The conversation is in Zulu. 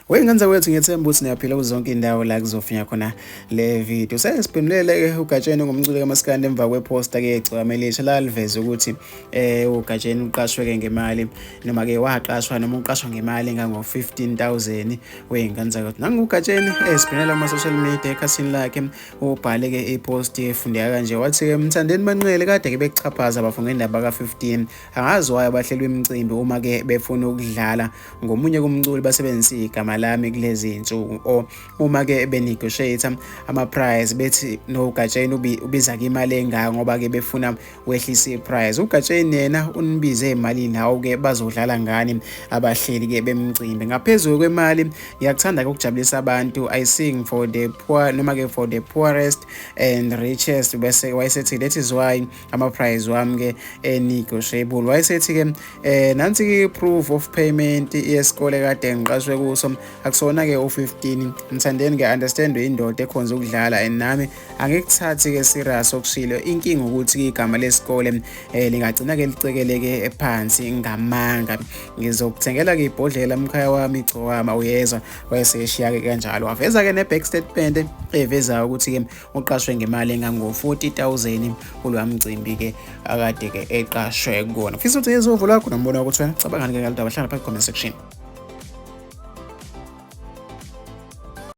Wey'ngane zakwethu, ngiyethemba ukuthi niyaphila kuzo zonke iy'ndawo la kuzofinya khona le video. Sesiphendulele-ke uGatsheni ngomculo kaMaskandi emva kwephosta ke Igcokama Elisha la liveze ukuthi uGatsheni uqashwe-ke ngemali noma-ke waqashwa noma uqashwa ngemali engango-15,000. Wey'ngane zakwethu, nangu uGatsheni esiphendula kuma-social media ekhasini lakhe, ubhale-ke ipost efundeka kanje, wathi-ke, "Mthandeni Manqele, kade-ke bekuchaphaza abafo ngendaba ka-15. Angazi why abahlelwa imicimbi uma-ke befuna ukudlala ngomunye kumculi basebenzise igama lami kulezi iy'nsuku, or uma-ke benegotiate ama-price bethi noGatsheni ubiza-ke imali engaka ngoba-ke befuna wehlisa i-price. UGatsheni yena unibize emalini. Hawu-ke, bazodlala ngani abahleli-ke bemcimbi? Ngaphezulu kwemali, ngiyakuthanda-ke ukujabulisa abantu. I sing for the poor noma-ke for the poorest and richest." Bese wayesethi, "That is why ama-price wami-ke e-negotiable." Wayesethi-ke, "Nansi-ke proof of payment yesikole kade ngiqashwe kuso, akusona-ke u-15. Mthandeni, ngiya-understand, indoda ekhonza ukudlala and nami angikuthathi-ke serious okushilo. Inkinga ukuthi igama lesikole lingagcina-ke licekeleke phansi ngamanga. Ngizokuthengela-ke ibhodlela, mkhaya wami, Igcokama, uyezwa?" Wayeseshiya-ke kanjalo, waveza-ke ne-bank statement evezayo ukuthi-ke uqashwe ngemali engango-40,000 kulowa mcimbi-ke akade-ke eqashwe kona. Fisa ukuthi uvo lwakho nombono wakho, wena cabangani-ke ngaludaba. Hlala phakathi comment section.